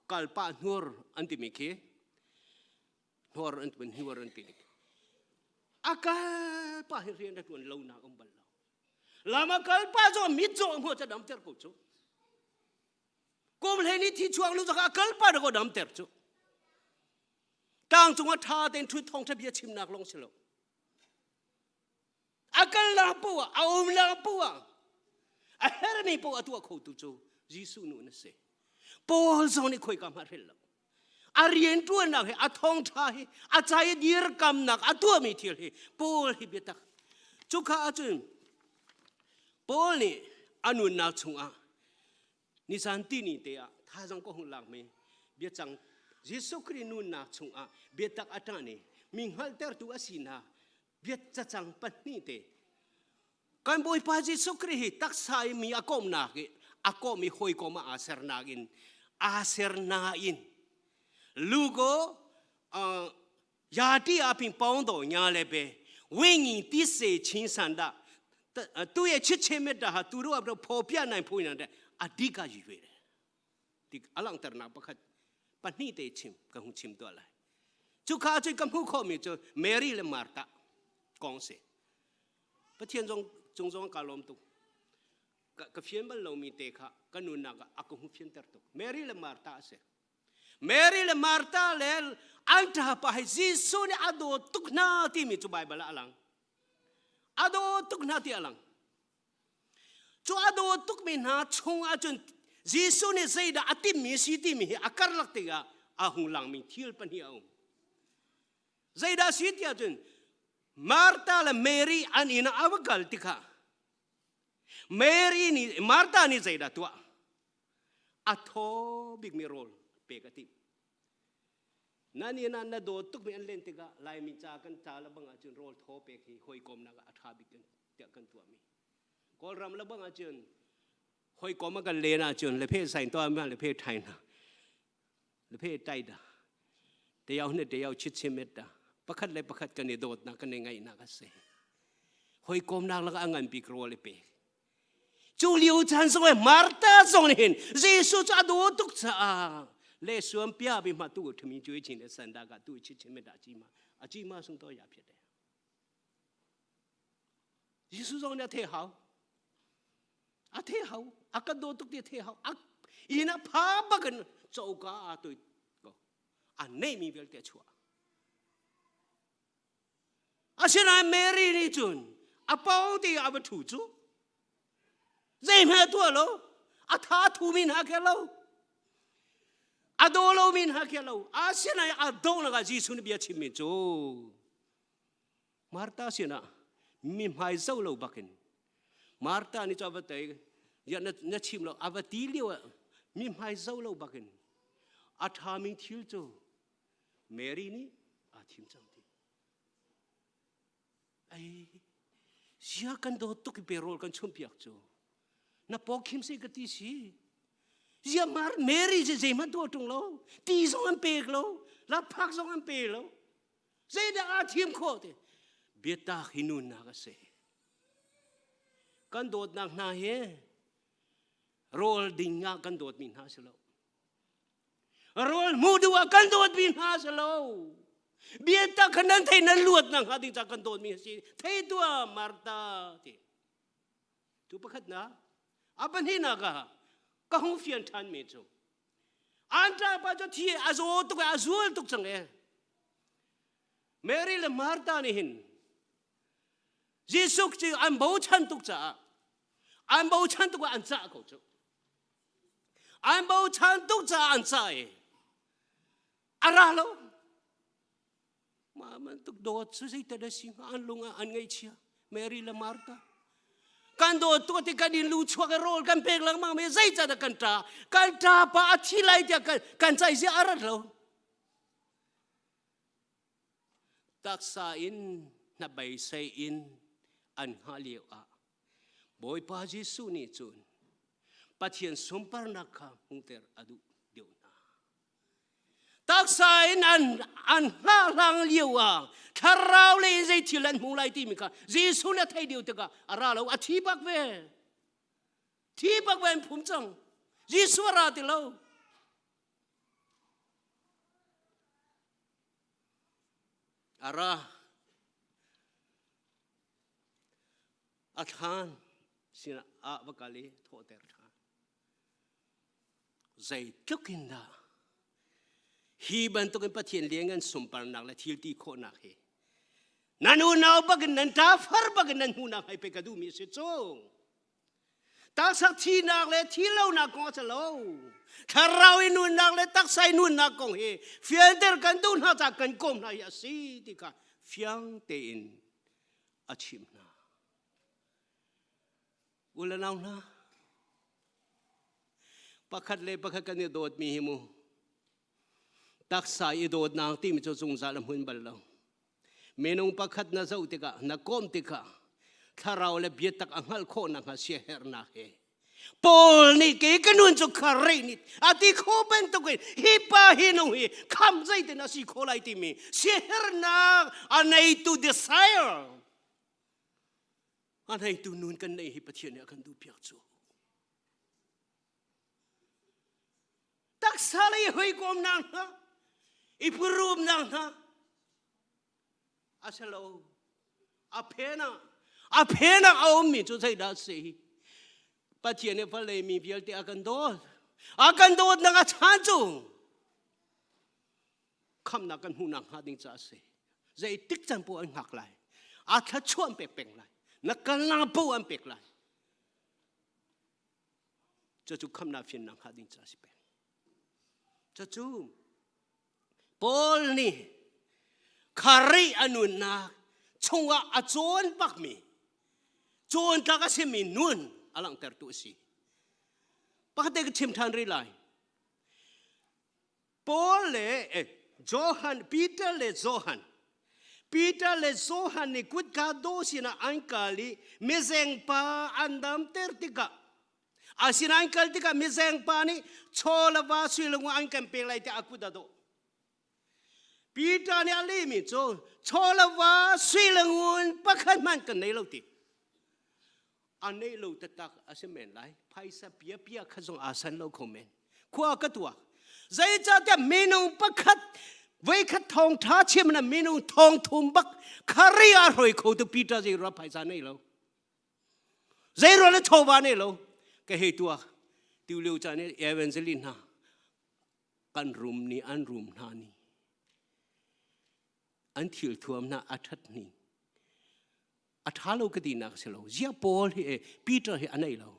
kalpah hnur an timi khi hnur an timi hnur an ti a kalpah hi rian a tuan lo nak um bal lo lama kalpa zong mit zaw hmu cha dam ter ko cu kum hlei ni thi chuang lu zaka kalpa da ko dam ter cu tang cung a tha ten thu thong tha bia chimnak long si lo A kalnak poah a umnak poah a hermi poah a tuah khotu cu Jesuh nu na si. Paul zong nih khoika hmah hrel lo. A rianṭuannak hi a thawngṭha hi a ca i dirkamnak a tuahmi thil hi Paul hi biatak. Cukha ahcun Paul nih a nunnak chungah nisan tini te ah thazang ka hung lakmi biacang Jesuh Khrih nunnak chungah biatak a ṭah ni mi hngalhtertu a si hna bia cacang pahnih te kan Bawipa Jesuh Khrih hi taksa i mi a komnak i a kom i hawikom ah aa sernak in aa ser nain lugo 亚蒂阿平帮到伢来呗，为人的谁亲生的，都要切切面的哈，都都阿不破变难破难的，阿迪个以为的，ဒီအလောင်းတရနာပခတ်ပနှိတေချင်းကဟုချင်းတော်လိုက်ကျုခါချကမှုခေါ်မီချမေရီလေမာတာကောင်းစေပထင်ဇုံကျုံဇုံကလုံးတုကဖျင်ဘလုံးမီတေခကနုနာကအကုဟုဖျင်တတုမေရီလေမာတာစေ Mary le Martha le an ṭha pa hi Jesuh nih a dawt tuk hna timi cu Baibal ah a lang. A dawt tuk hna ti a lang. Cu a dawt tukmi hna chung ahcun Jesuh nih zeidah a timmi si timi hi a karlak tikah a hung langmi thil pahnih a um. Zeidah si ti ahcun Martha le Mary an inn ah a va kal tikah Mary nih Martha nih zeidah tuah? A thaw bikmi rawl pek a timh. Nan inn ah na dawt tukmi an len tikah Laimi ca kan ca le bang ahcun rawl thaw pek hi hawikomnak ah a ṭha bik tiah kan tuahmi. Kawlram le bang ahcun hawikom a kan len ahcun le phe sain to ma le phe thai na le phe tai da te yau ne te yau chit chimet da pakhat le pakhat kan i dawtnak kan i ngaihnak a si. Hawikomnak lakah a ngan bik rawl i pek. Cu lio caan zong ah Martha zong nih hin Jesuh cu a daw tuk caah le suam pia bi ma tu thmi chui chin le sanda ka tu chi chin me da chi ma a chi ma sung to ya phet Jesuh zong nih a the hau a the hau a kan daw tuk ti a the hau a ina pha bakin choka a toi ko a nei mi vialte a chuah Asinain Mary nih cun a pawng te ah a va ṭhu cu. Zeihmanh a tuah lo. A tha thumi hna khe lo. A daw lomi hna khe lo. Asinain a donghnak ah Jesuh nih bia chimmi cu Martha sinah mi hmai zo lo bakin Martha nih cu a va tei ya na, na chim lo a va ti lio ah mi hmai zo lo bakin a ṭhami thil cu Mary nih aa thim cang ti. Ai, zia kan dawt tuk i payroll kan chumpiak cu. Na pawkhim si ka ti si. Zia mar Mary cu zeihmanh tuah ṭung lo. Ti zong an pek lo. Lapphak zong an pe lo. Zeidah aa thim khawh ti. Biatak hi nunnak a si. Kan dawtnak hna hi rawl ding ah kan dawtmi hna si lo. Rawl hmuh duh ah kan dawtmi hna si lo. Biatak kha nan thei nan luat nak hnga ding ca kan dawtmi a si. Thei tuah Martha ti. Tu pakhat na a pahnihnak ah ka hung fian ṭhan mi cu an ṭapa cu thi a zaw tuk a zual tuk cang e. Mary le Martha nih hin Jesuh cu an bochan tuk caah an bochan tuk ah an cah ko cu. An bochan tuk caah an cah i a ra lo. Mah bantuk dawt cu zeital a si hnga an lung ah an ngaihchia Mary le Martha. Kan dawt tuk ti kan in lu chuak i rawl kan pek lengmang mi zeicadah kan ṭa kan ṭa pa a thi lai tiah kan kan caih zia a rat lo. Taksa in hnabeisei in an hngah lio ah Bawipa Jesuh nih cun Pathian sunparnak kha hmuhter a duh deuh hna. Taksa in an an hngahhlang lio ah thlarau lei in zei thil an hmu lai timi kha Jesuh nih a theih deuh tikah a ra lo a thi bak ve. Thi bak ve an phum cang. Jesuh a ra ti lo. A ra. A thlan sinah ah va kal i thawhter ṭhan. Zeitluk in dah hi bantukin Pathian lianngan sunparnak le thil ti khawhnak hi nan unau bakin nan ṭafar bakin nan hmuhnak hai pe ka duhmi a si cu. Taksa thinak le thi lonak kong a si lo. Thlarau i nunnak le taksa i nunnak kong hi fianter kan duh hna caah kan kawm hna hi a si ti kha fiang tein a chimh hna. U le nau hna, pakhat le pakhat kan i dawtmi hi mu. Taksa i dawtnak timi cu zungzal a hmun bal lo. Minung pakhat na zoh tikah, na kawm tikah, thlarau le biatak a hngalh khawh nakhnga siaherhnak he Paul nih kei ka nun cu kharei nih a ti kho bantukin hi pa hi nung hi kham zeitin a si kho lai timi siaherhnak a neitu desire a neitu nun kan nei hi Pathian nih a kan duh piak cu. Taksa lei hawikomnak hna i purumnak hna a si lo. A phen ah a phen ah a ummi cu zeidah a si? Pathian nih vawlei mi vialte a kan dawt. A kan dawtnak a chan cu khamnak kan hmuhnak hnga ding caah a si. Zeitik can poah an hngak lai. A thluachuah an pek peng lai. Na kalnak poah an pek lai. Cucu khamnak fiannak hnga ding caah a si peng. Cucu Paul nih Kharih a nunnak chungah a cawn bakmi cawn tlak a simi nun a langhtertu a si. Pakhat te ka chim ṭhan rih lai. Paul le eh, Johan, Peter le Johan, Peter le Johan nih kutka do sinah an kal i mizeng pa an damter tikah asinain kal tikah mizeng pa nih chaw le va sui le an kan pek lai tiah a kut a dawh. Peter nih a lehmi cu chaw le va sui le ngun pakhat hmanh kan nei lo ti. A nei lo taktak a si men lai. Phaisa pia pia kha zong aa san lo kho men. Khua ka tuak. Zeicahtiah minung pakhat voikhat thawng ṭha chim na minung thong thum bak khari a hroi kho tu Peter zei rua phaisa nei lo. Zei rua le chawva nei lo. Ka hei tuak. Tu lio caan i evangelist hna kan rum ni an rum hna ni an thil thuam hna a ṭhat ni a ṭha lo ka tinak si lo zia Paul hi Peter hi a nei lo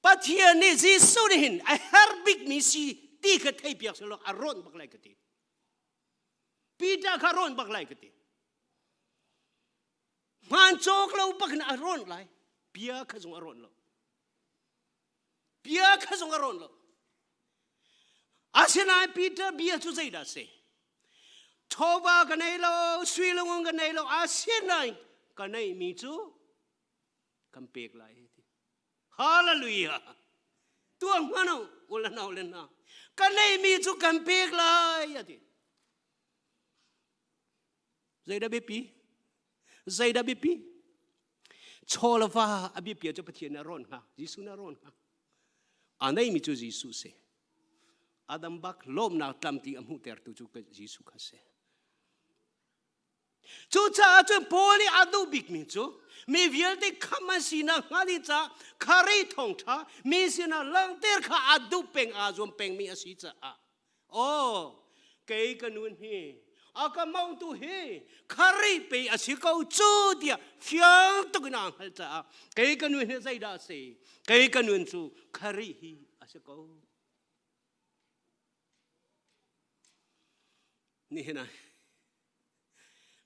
Pathian nih Jesuh nih hin a her bikmi si ti kha thei piak selaw a rawnh bak lai ka ti Peter kha rawn bak lai ka ti hmaan cawk lo bak in a rawn lai bia kha zong a rawn lo bia kha zong a rawn lo asinain Peter bia cu zeidah si chawva ka nei lo sui lungung ka nei lo asinain ka neihmi cu kan pek lai ti hallelujah tuah hmanh u ula nau le hna ka neihmi cu kan pek lai a ti Zeidah biapi? Zeidah biapi? Chaw le va a biapi cu Pathian nih a rawn hnga, Jesuh nih a rawn hnga. A neimi cu Jesuh si. Adam bak lawmnak tlamtling a hmuhtertu cu Jesuh kha si. Cucaah cun Paul nih a duh bikmi cu mi vialte khamh an sinak hnga ding caah Kharih thawngṭha mi sinah langhter kha a duh peng aa zuam pengmi a si caah Aw, kei ka nun hi a ka mongtu hi Kharih pei a si ko cu tiah fiang tuk in aa hngalh caah kei ka nun hi zeidah a si? Kei ka nun cu Kharih hi a si ko. Nihin ah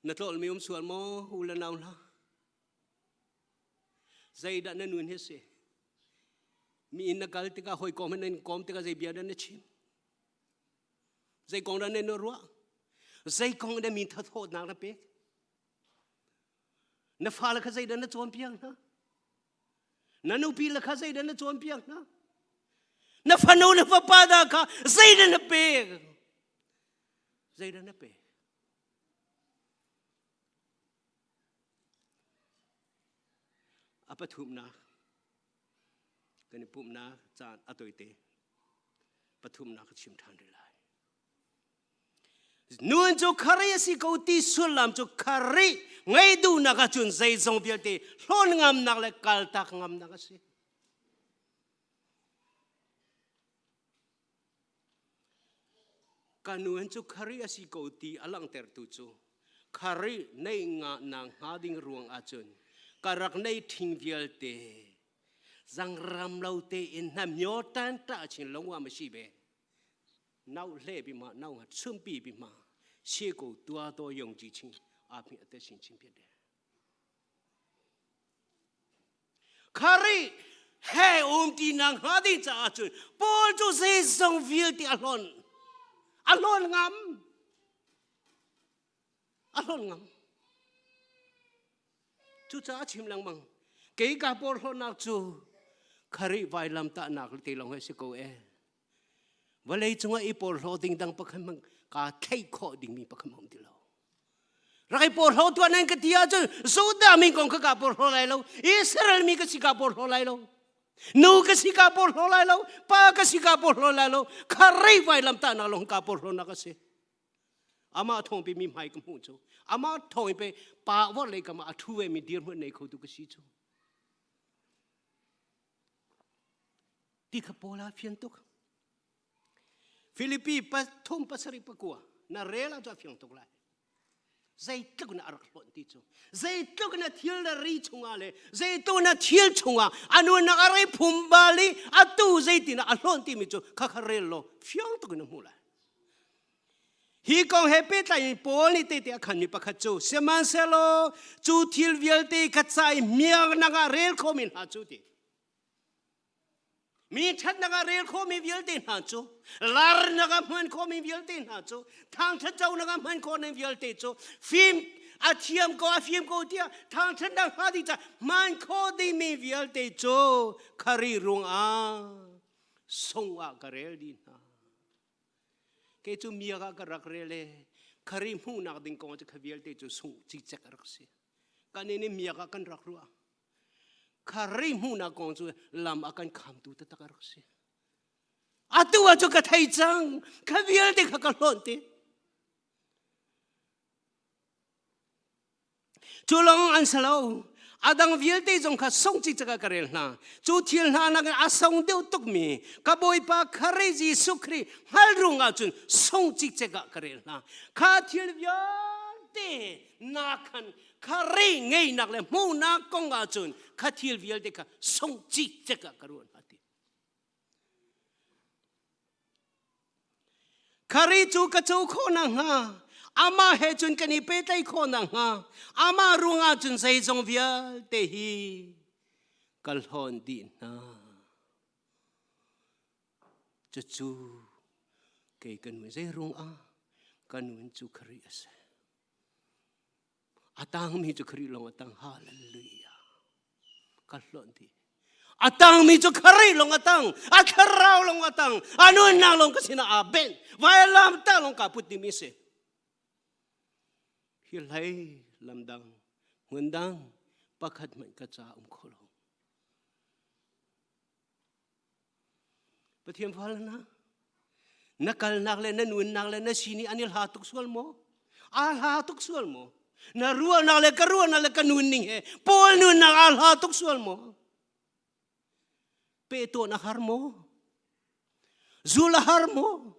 na tlawlmi um sual maw u le nau hna? Zeidah na nun hi si? Mi inn na kal tikah hawikom he nan kawm tikah zei bia dah na chim? Zei kong dah nan ruah? Zei kong dah mi thathawtnak na pek? Na fale kha zeidah na cawnpiak hna? Na nupi le kha zeidah na cawnpiak hna? Na fanu le fapa dah kha zeidah na pek? Zeidah na pek? A pathumnak kan i pumhnak caan a toite pathumnak ka chim ṭhan rih lai. Nun cu khari a si ko ti sullam cu khari ngei duhnak ahcun zeizong vialte hlawn ngamnak le kaltak ngamnak a si. Ka nu cu Khari a si ko ti a langhtertu cu Khari nei nga na hnga ding ruang ahcun ka rak nei ṭhing vialte zangram lo tein na myo tan ta chin lo wa ma si be nau hle bi ma nau ha chumpi bi ma she ko tua to yong ji ching a phi ate sin chin phet de Khari. He um ti nak hnga ding caah cun Paul cu zeizong vialte a hlonh. A hlonh ngam. A hlonh ngam. Cucaah chim lengmang. Kei ka porhlawtnak cu Kharih vailam tahnak te lawng hi si ko e. Vawlei cungah i porhlaw ding dang pakhat hmanh kaa theih khawh dingmi pakhat hmanh um ti lo. Rak i porhlaw tuah nan ka ti ahcun Judah mi kong kha kaa porhlaw lai lo, Israel mi ka si kaa porhlaw lai lo, nu ka si kaa porhlaw lai lo, pa ka si kaa porhlaw lai lo, Kharih vailam tahnak lawng kaa porhlawnak a si. Amah thawng pe mi hmai ka hmuh cu. Amah thawng pe pa vor lei kam ah a ṭhu ve mi dirhmun nei kho tu ka si cu. Ti kha Paul a fian tuk. Filipi pathum pasarih pakua na rel ah cu a fiang tuk lai. Zeitluk na a rak hlawnh ti cu. Zeitluk na thil na ri chungah le zeitluk na thil chungah a nunnak a rei phum bal i atu zeitin a hlawnh timi cu kha kha rel law fiang tuk in na hmuh lai. Hi kong he pehtlai in Paul nih tehte a khanmi pakhat cu sihmanhsehlaw cu thil vialte ka ca i miaknak ah rel khomi hna cu ti. Mi ṭhatnak ah rel khawhmi vialte hna cu, larnak ah hman khawhmi vialte hna cu, thangṭhat conak ah hman khawhmi vialte cu, fim a thiam ko a fim ko tiah thangṭhatnak hnga ding caah hman khawh dingmi vialte cu khari ruangah sung ah ka rel dih hna. Kei cu miak ah ka rak rel i khari hmuhnak ding kong cu kha vialte cu sungh cikcek a rak si. Kan nih miak ah kan rak ruah. Khari hmuhnak kong cu lam a kan khamtu taktak a rak si. Atu ah cu ka thei cang. Kha vialte kha ka hlawnh ti. Cu lawng an si lo. A dang vialte zong kha sung cikcek ah ka rel hna. Cu thil hna nakin a sung deuh tukmi ka Bawipa Khrih Jesuh Khrih hngal rung ahcun sung cikcek ah ka rel hna. Kha thil vialte na khan Khrih ngeinak le hmuhnak kong ahcun kha thil vialte kha sung cikcek ah ka ruah hna ti. Khari cu ka co khawh nakhnga amah he cun kan i pehtlaih khawh nakhnga amah ruangah cun zeizong vialte hi ka hlawn dih hna. Cucu kei ka nun zei ruangah ka nun cu Khrih a si. A tangmi cu Khrih lawng a tang. Hallelujah. Ka hlonh dih. A tangmi cu Khrih lawng a tang. A thlarau lawng a tang. A nunnak lawng ka sinah aa benh. Vailam ta lawng kaa put dingmi si. Hi hlei lam dang, hmun dang pakhat hmanh ka ca um kho lo. Pathian fal hna na kalnak le na nunnak le na sini an i hla tuk sual maw aa hla tuk sual maw na ruahnak le ka ruahnak le ka nunning he Paul nunnak aa hla tuk sual maw pe tawn a har maw zul a har maw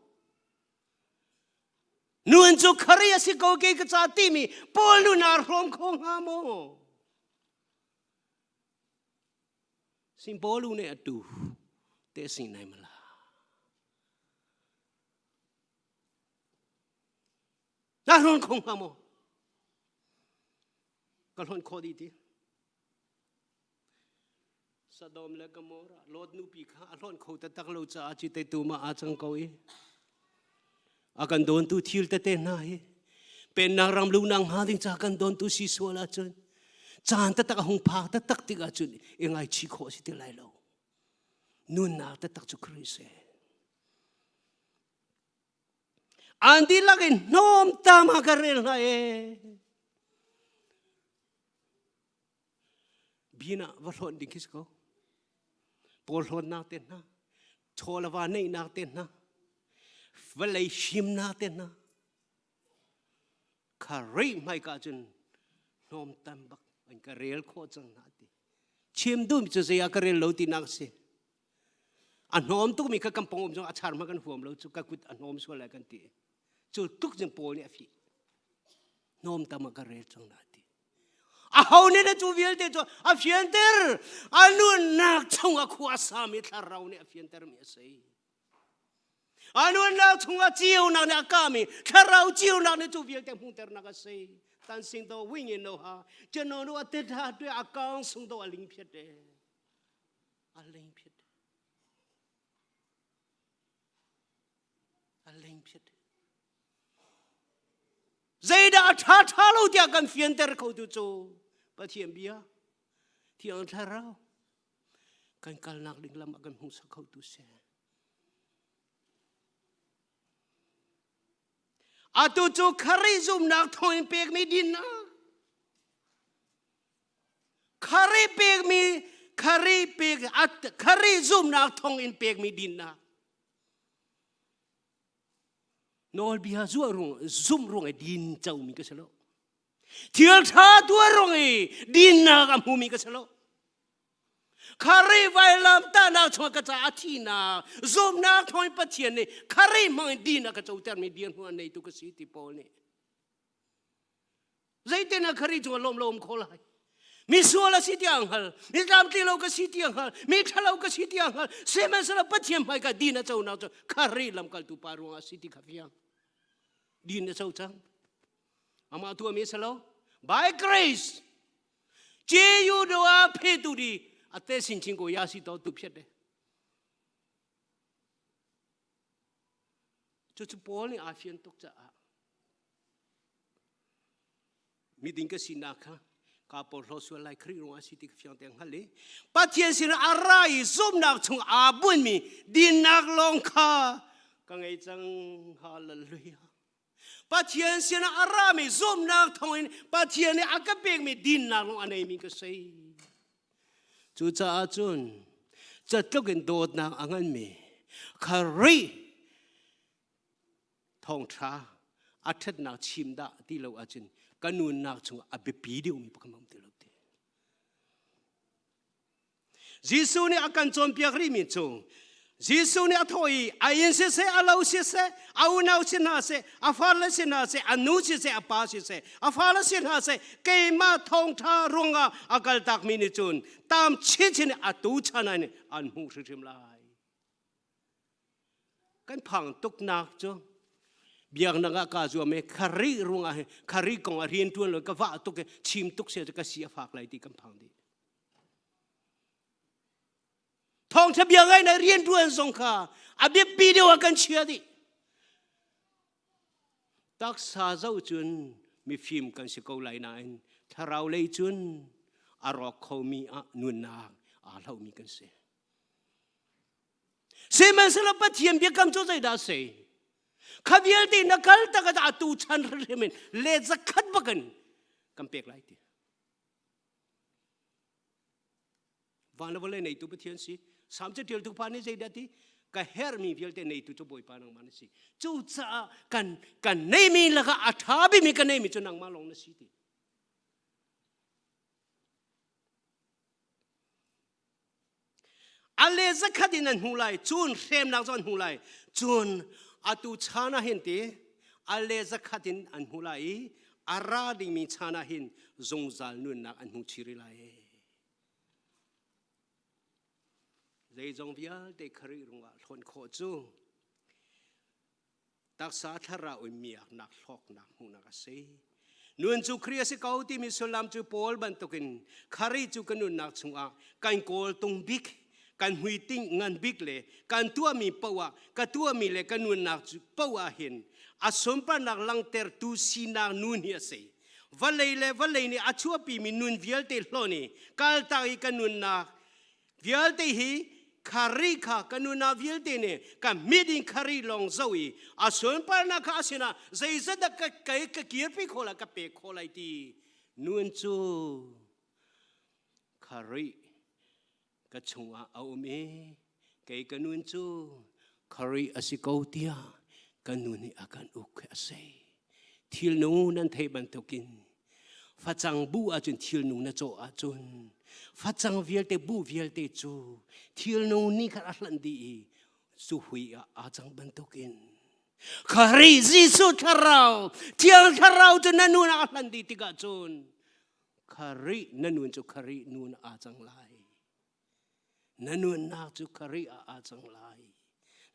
nun cu khari a si ko ke ka ca timi Paul nun aa hrawm kho hnga maw Simbolu nih a tu te si nai mala. Na hlawn kho hnga maw? Ka hlawn kho dih ti. Sodom le Gomorrah Lot nupi kha a hlawn kho taktak lo caah ci te tu ma aa cang ko i a kan dawntu thil tete hna hi pennak ram lunak hnga ding ca kan dawntu si sual ahcun caan taktak a hung phak taktak tik ahcun i ngaichih khawh si ti lai lo nunnak taktak cu Khrih si an dihlak in hnawm tam ha ka rel hna e Bin ah va hlawnh ding khi si ko. Pawl hlawnnak te hna, chaw le va neihnak te hna, vawlei fimnak te hna. Kha rei hmaika cun hnawm tam bak an ka rel khawh cang hna ti. Chim duhmi cu zei ah ka rel lo tinak a si. A hnawm tukmi kha kan pong um zong a char hmanh kan huam lo cu ka kut a hnawm sual lai kan ti. Cu tuk cun Paul nih a fih. Hnawm tam ah ka rel cang hna ti. Aho nih na cu vialte cu a fianter? A nunnak chungah khua a sami thlarau nih a fiantermi a si. A nunnak chungah ceunak nih a kami thlarau ceunak nih cu vialte hmuhternak a si. Tan sing do wing in no ha, chano nu a te tha tue a kang sung do a ling phiat e. A leng phiat. A leng phiat. Zeidah a ṭha ṭha lo tiah kan fianter kho tu cu Pathian bia Thiang Thlarau kan kalnak ding lam a kan hmuhsak kho tu si. Atu cu Khrih zumnak thawngin pekmi dinnak Khrih pekmi Khrih pek Khrih zumnak thawngin pekmi dinnak Nawlbia zuah ruang zumh ruang i din comi ka si lo. Thil ṭha tuah ruang i dinnak a hmumi ka si lo. Khrih vailam tahnak chungah ka caah a thihnak zumhnak thawngin Pathian nih Khrih hmang in din a ka cotermi dirhmun a neitu ka si ti Paul nih. Zeitin ah Khrih cungah lawm lo um kho lai? Mi sual a si tiang hngal, mi tlamtling lo ka si tiang hngal, mi ṭhalo ka si tiang hngal, sihmanhsehlaw Pathian hmaika din a conak cu Khrih lamkaltu pa ruangah a si ti kha fiang. Din a co cang. Amah tuahmi a si lo. By grace, Jeyu do a phe tu di a te sin chin ko ya si to tu phiat de. Cucu Paul nih aa fian tuk caah miding ka sinak kha kaa porhlaw sual lai Khrih ruangah a si ti ka fiang te hngal i Pathian sin a ra i zumhnak chung aa bunmi dinnak lawng kha ka ngei cang hallelujah Pathian sinah a rami zumhnak thawngin Pathian nih a ka pekmi dinnak lawng a neimi ka si cucaah cun catluk in dawtnak a nganmi Khrih thawngṭha a ṭhatnak chim dah ti lo ahcun ka nunnak chungah a biapi deuhmi pakhat um ti lo ti. Jesuh nih a kan cawnpiak rihmi cu Jesuh nih a thawh i a inn siseh, a lo siseh, a unau si hna seh, a farle si hna seh, a nu siseh, a pa siseh, a fale si hna seh, keimah thawngṭha ruangah a kaltakmi nih cun tam chinchin a tu chan ah an hmuh hrimhrim lai. Kan phang tuknak cu biaknak ah kaa zuam i Khrih ruangah hin Khrih kong ah rian ṭuan lo ka vah tuk i chim tuk se ka si a fak lai ti kan phang dih. Thawngṭha bia ngai na rian ṭuan zong kha a biapi deuh ah kan chia dih. Taksa zoh cun mifim kan si ko lai nain thlarau lei cun a rawk khomi ah nunnak aa hlohmi kan si. Sihmanhsehlaw Pathian biakam cu zeidah a si? Kha vialte na kal tak ah atu chan hrimhrim in let zakhat bakin kan pek lai ti. Van le vawlei neitu Pathian si. Salm caṭialtu pa nih zeidah ti? Ka herhmi vialte neitu cu Bawipa nangmah na si. Cucaah kan kan neimi lakah a ṭha bikmi ka neimi cu nangmah lawng na si ti. A le zakhat in an hmu lai, cun hremnak cu an hmu lai. Cun atu chan ah hin ti a le zakhat in an hmu lai i a ra dingmi chan ah hin zungzal nunnak an hmu chih rih lai. Zeizong vialte Khrih rungah hlawn khawh cu taksa thlarau in miaknak hlawknak hmuhnak a si. Nun cu Khrih a si ko timi sullam cu Paul bantukin Khrih cu ka nunnak chungah kan kawl tung bik, kan hmuitinh ngan bik le kan tuahmi poah ka tuahmi le ka nunnak cu poah hin a sunparnak langhtertu sinak nun hi a si. Vawlei le vawlei nih a chuahpimi nun vialte hlawn i kaltak i ka nunnak vialte hi Khrih kha ka nunnak vialte nih ka mit in Khrih lawng zoh i a sunparnak kha a sinah zeizat dah ka ka ka kirpi khawh lai ka pek khawh lai ti nun cu Khrih ka chungah a um i kei ka nun cu Khrih a si ko tiah ka nun nih a kan uk a si. Thilnu nan theih bantukin facang bu ahcun thilnu na cawh ahcun facang vialte bu vialte cu thilnu nih khan a hlanh dih i zuhui ah aa cang bantukin Khrih Jesuh thlarau Thiang Thlarau cu na nun ah a hlanh dih tikah cun Khrih na nun cu Khrih nun aa cang lai. Na nunnak cu Khrih ah aa cang lai.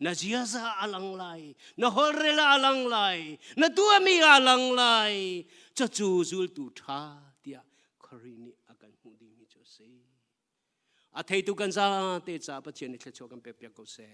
Na ziaza a lang lai, na holhrel a lang lai, na tuahmi a lang lai. Cucu zultu ṭha tiah Khrih nih a kan hmuh dingmi cu a si. A theitu kan zate ca Pathian nih thluachuah kan pek piak ko seh.